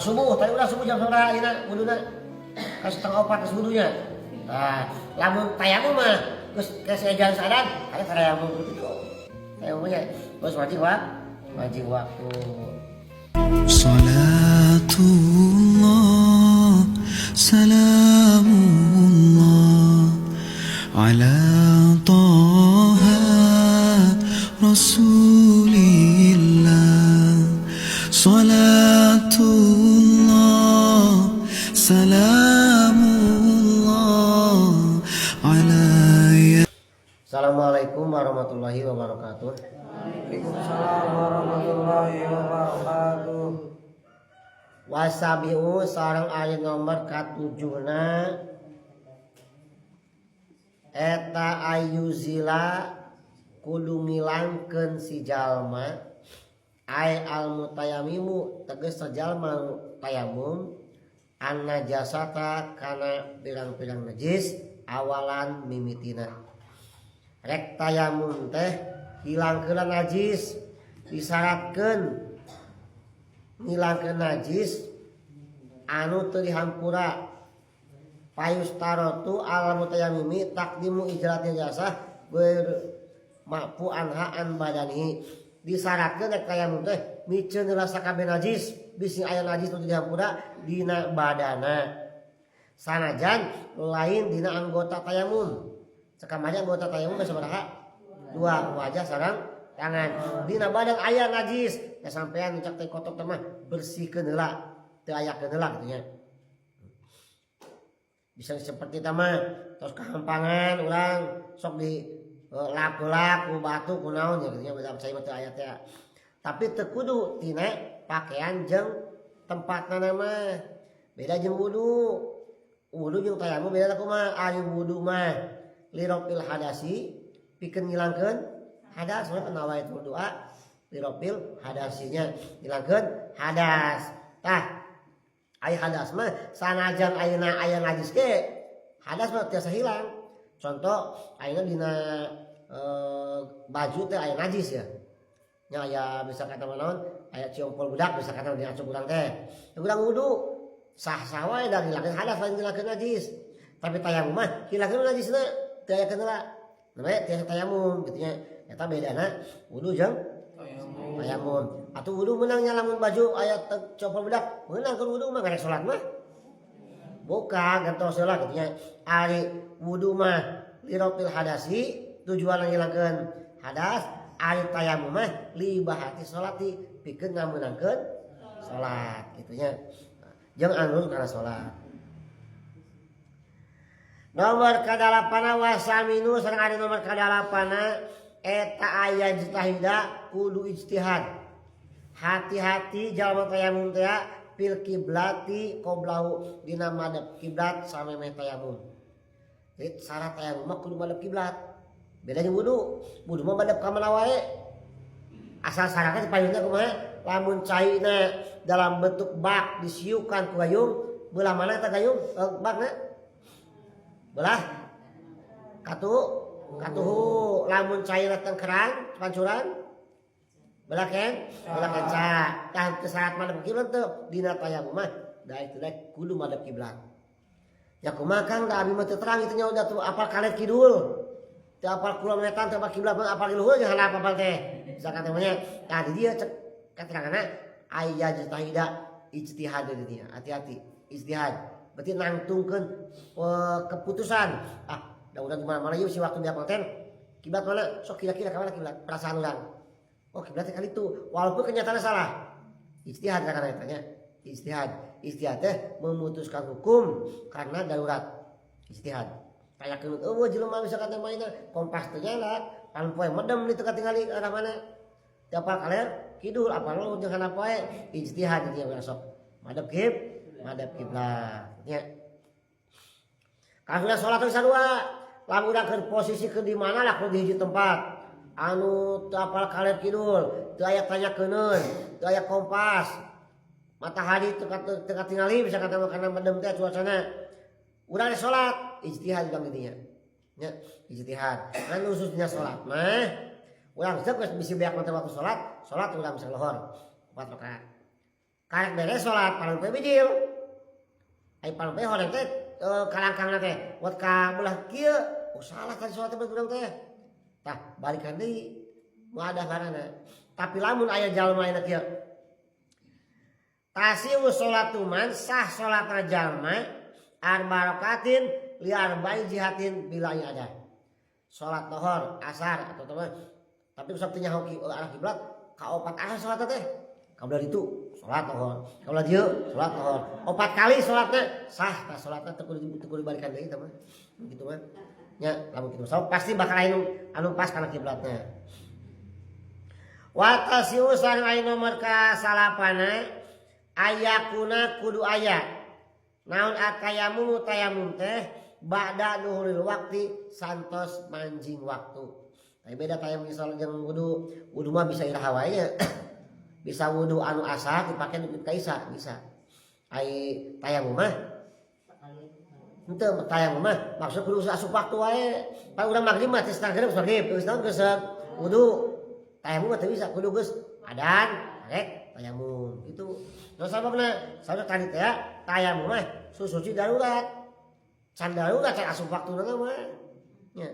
Subuh tadi udah subuh jam sabaraha ayeuna wuduna? Ka 3.30 geus wudunya. Nah, lamun tayamum mah geus geus ejan sadan aya tayamum gitu. Tayamumnya geus wajib waktu, wajib waktu. صلاة الله سلام الله على طه رسول الله صلاة الله سلام الله على Assalamualaikum warahmatullahi wabarakatuh. Waalaikumsalam warahmatullahi wabarakatuh. Wasabiu sareng ayat nomor katujuhna eta ayyuzila kudu ngilangkeun si jalma, ay al mutayamimu tegas jalma tayamum, an najasata kana pirang-pirang najis awalan mimitina. Rek tayamum teh hilangkeun najis, disyaratkeun ngilangkeun najis anu teu dihampura. Fayustarotu al mutayamimi taqdimu izalati najasah ghair ma'fu anha an badanihi. Disyaratkeun rek tayamum teh miceun heula sakabeh najis, bisi aya najis nu teu dihampura dina badana, sanajan lain dina anggota tayamum. Sakamari anggota tayamum sabaraha? Dua, wajah sareng tangan. Dina badan aya najis ya, sampean cak teh kotok teh mah bersihkeun heula, teu ayakeun heula kitu nya. Bisa seperti eta mah tos kahampangan urang sok di lap heula ku batu ku naon ya kitu nya, beda saya mah teu aya teh. Tapi teu kudu tina pakaian jeung tempatna mah. Beda jeung wudu. Wudu jeung tayamum beda kumaha? Ari wudu mah lirof'il hadasi, pikeun ngilangkeun hadas. Soalnya nawaitu doa lirof'il hadasinya, ngilangkeun hadas. Tah, ari hadas mah sanajan ayeuna aya najis ge, hadas mah tiasa hilang. Contoh, ayeuna dina baju teh aya najis ya nya, aya bisa kata naon, aya ciompol budak bisa kata di acuk urang teh. Urang wudu sah-sah wae da ngilangkeun hadas, lain ngilangkeun najis. Tapi tayamum mah hilangkeun najisna, teu aya heula, namanya tiasa tayamum kitu nya. Eta bedana wudu jeung tayamum. Atuh wudu meunang nya, lamun baju aya ciompol budak meunang keur wudu mah, ngarek salat mah buka gentos heula kitu nya. Ari wudu mah lirof'il hadasi, tujuan ngilangkeun hadas. Ari tayamum mah li ibahati sholati, pikeun ngameunangkeun salat kitu nya, jeung anu kana salat. Nomor kadalapana wasaminu sareng ari nomor kadalapana eta ayyajtahida, kudu ijtihad. Hati-hati jalma tayamum teh fil kiblati qoblahu, dina madhep kiblat samemeh tayamum. Jadi syarat tayamum mah kudu madhep kiblat. Beda jeung wudu. Wudu mah madhep ka mana wae. Asal syaratnya payunna kumaha? Lamun caina dalam bentuk bak disiukan ku gayung, belah mana eta gayung? Bakna? Belah katu katuhu. Lamun caina teng keran pancuran, belah ken belah kenca. Tah, teu syarat madhep kiblat teu dina tayamum mah da itu daek kudu madhep kiblat. Ya kumaha, Kang, da abi mah teu terang itu nya, udah tuh apal kalet kidul, teu apal kulon wetan, teu apal kiblat, apal di luhur nya handap apal teh misalkan namanya. Tah, di dieu cek keteranganna ayyajtahida, ijtihad di dieu. Hati-hati, ijtihad berarti nangtungkeun keputusan. Ah, da urang di mana-mana ieu si waktu dia konten kiblat mana, sok kira-kira ka mana kiblat, perasaan urang, oh kiblatnya kali itu, walaupun kenyataannya salah. Ijtihad karena tanya ijtihad. Ijtihad teh memutuskan hukum karena darurat. Ijtihad kayak keun eueuh jelema bisa kata mainna kompas teh nyala pan poe medem di teu katingali arah mana, teu apal kaler kidul, apal lu jeung handap wae. Ijtihad ieu sok madhep kib madhep kiblat nya. Kalau sholat teh sarua, lamun urang keur posisi keur di mana lah, di hiji tempat anu teu apal kaler kidul, teu aya tanyakeun, teu aya kompas, matahari teu teu katingali bisa kata karena medem teh cuacana, urang sholat ijtihad urang dinya nya. Ijtihad kan khususnya sholat mah urang geus bisi beak waktu sholat. Sholat urang bisa lohor 4 rakaat. Karek beres salat panon poe bijil. Ai panon poe horeng teh kalangkangna teh buat ka belah kieu. Oh salah tadi salat teh urang teh. Tah balikan deui muadah ngaranna. Tapi lamun aya jalma ayeuna kieu. Tasihu salatu man sah salatna jalma arba rakatin li arba'i jihatin bila ada. Salat lohor, asar atau teman. Tapi usah teu nyaho arah kiblat ka opat arah salat teh. Ka belah ditu salat lohor, ka belah dieu salat lohor. Opat kali salatna sah tah salatna teu kudu dibalikan deui tah mah. Kitu mah. Nya lamun kitu sok pasti bakal aya anu pas kana kiblatna. Wa tasiu sareng aya nomor ka salapana ayakuna kudu aya. Naon atayammum tayamum teh ba'da duhuril waqti santos manjing waktu. Tapi beda tayamum salat jeung wudu. Wudu mah bisa iraha wae nya. Bisa wudu anu asa dipake nepi ka isa bisa. Ai tayamum mah henteu tayamum mah maksud kudu asup waktu wae. Pan urang maghrib mah teh setengah genep maghrib geus naon geus wudu. Tayamum mah teu bisa kudu geus adan rek tayamum gitu. Terus sababna sabab tadi teh tayamum mah susuci darurat. Can darurat can asup waktuna mah. Nya.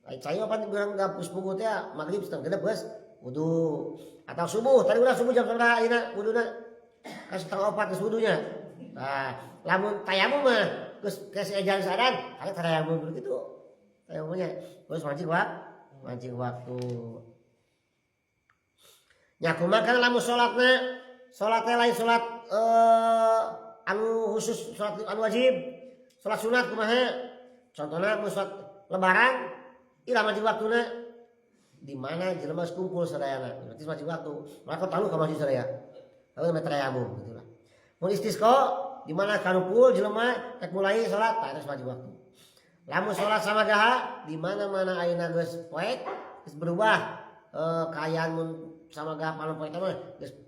Ai cai mah pan urang gapus puguh teh maghrib setengah genep geus wudu. Atau subuh, tadi urang subuh jam sabaraha ayeuna wuduna? Kan setengah opat geus wudunya. Nah, lamun tayamum mah geus geus ejan adan, karek tayamum gitu. Tayamumnya terus mancing waktu, mancing waktu. Nya kumaha kan lamun salatna, salatna lain salat anu khusus salat anu wajib. Salat sunat kumaha? Contohna mun salat lebaran iraha mancing waktuna? Di mana jelema geus kumpul sadayana berarti mancing waktu. Maka tahu ka masjid sadaya. Lalu meh tayamum gitu lah. Mun istisqa di mana karumpul jelema rek mulai salat tah geus mancing waktu. Lamun salat samagaha di mana-mana ayeuna geus poek geus berubah kaayaan mun samagaha panon poek mah geus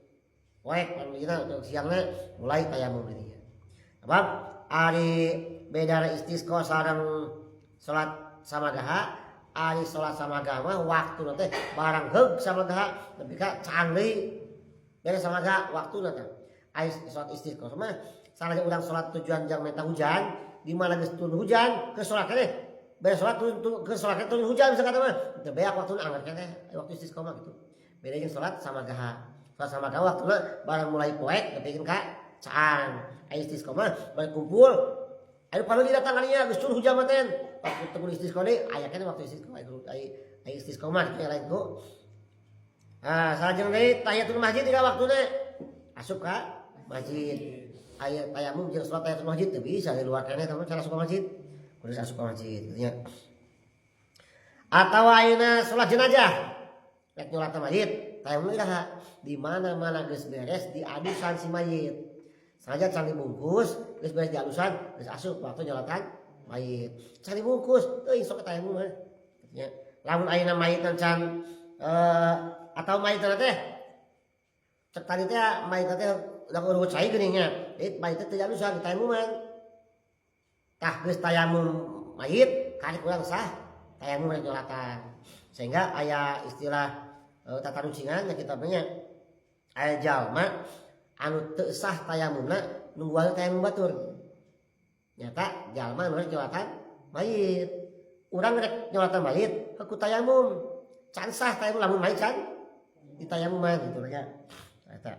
poek panon dina siangna mulai tayamum di dinya. Sebab ari beda istisqa sareng salat samagaha, ari salat samagaha mah waktuna teh barang heug samagaha nepi ka caang deui beres samagaha waktuna teh. Ari salat istisqa mah salahnya urang salat tujuan jang minta hujan, di mana geus turun hujan ke salat teh beres salat turun ke salat turun hujan bisa kata mah teu beak waktuna anggar teh waktu istisqa mah gitu. Beda jeung salat samagaha. Salat samagaha waktuna barang mulai poek nepi ka caang. Ari istisqa mah balik kumpul ayo panu datang kalinya geus turun hujan mah teh. Waktu teu istisqa deui aya keneh waktu istisqa ai istisqa mah kieu lain ku. Ah salajeng deui tahiyatul masjid tiga waktuna asup ka masjid. Aya tayamum jeung salat tahiyatul masjid teu bisa di luar keneh teman cara asup ka masjid. Kudu asup ka masjid gitu nya. Atawa ayeuna salat jenazah rek nyolat mayit tayamum iraha di mana-mana geus beres diadusan si mayit. Sengaja can dibungkus geus beres diadusan geus asup waktu nyolatan mayit. Can dibungkus teuing sok tayamum mah. Nya. Lamun ayeuna mayit can atau mayit teh cek tadi teh mayit teh udah urut cai geuning nya. Jadi mayit teh teu diadusan ditayamuman. Tah geus tayamum mayit karek urang sah tayamum rek nyolatan. Sehingga aya istilah tata rucingan nya kitabnya aya jalma anu teu sah tayamumna nungguan tayamum batur. Nyata jalma anu rek nyolatan mayit. Urang rek nyolatan mayit ku tayamum. Can sah tayamum lamun mayit can ditayamuman gitu nya. Eta.